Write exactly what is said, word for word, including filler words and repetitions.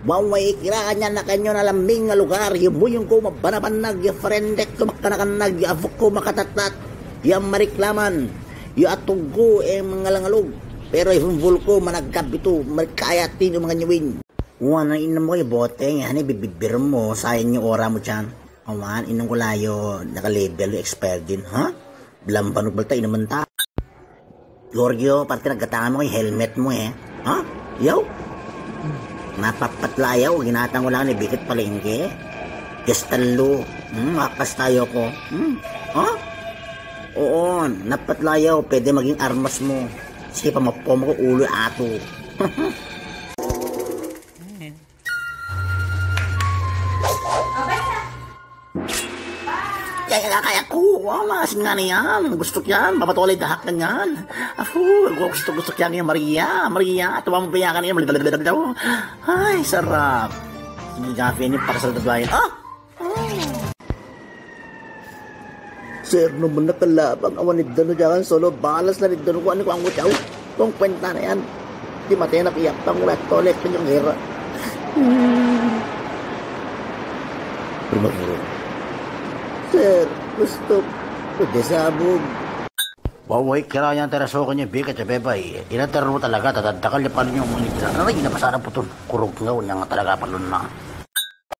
Wawai kira anyan nak anyon alam ming lugar, ye muyung ko mabana-banag, ye ferendek ko makana-kanag, ye avuk ko makatatat, ye mariklaman, ye atugu e mengalang-alug, pero ye fumbul ko managkap itu, merikayat ini menganyuin. Wan inem ko ye boteng, ye hane bibibir mo, sain nyo ora mucan. Awan, inung ko layo, naka label lu expired din, ha? Belam panuk belta inem menta. Giorgio, pati na gatang mo helmet mo e. Ha? Yau? Napapet layau, ginatang ulang ni bikit palengke. Gas telu. Hmm, akas tayo ko. Hmm? Ha? Oon, napet layau, pede maging armas mo. Sipa mapom ko ulu atu. Ya, ya, ya, kayak ku, wala, sing ngani yan, gustuk yan, baba tole dahak yan. Afu, gua gustuk, gustuk yan, ya, Maria, Maria, tuang pia kan, ya, hai, serap. Sini kafe ini paksa tetap lain. Ah! Sir, no bener kela, bang, awan idon jangan solo balas na idon ko ni kuang jauh. Tong kuenta na yan. Di mata enak iya pang ulat tolek kenyang hera. Primavera. Sir, gusto ko de sabog. Wawai kira yang tera so kanya bika cabe bai. Ina teru talaga tata takal depan nyo muni kira. Nana ina pasara putun kurung ngau yang talaga palun na.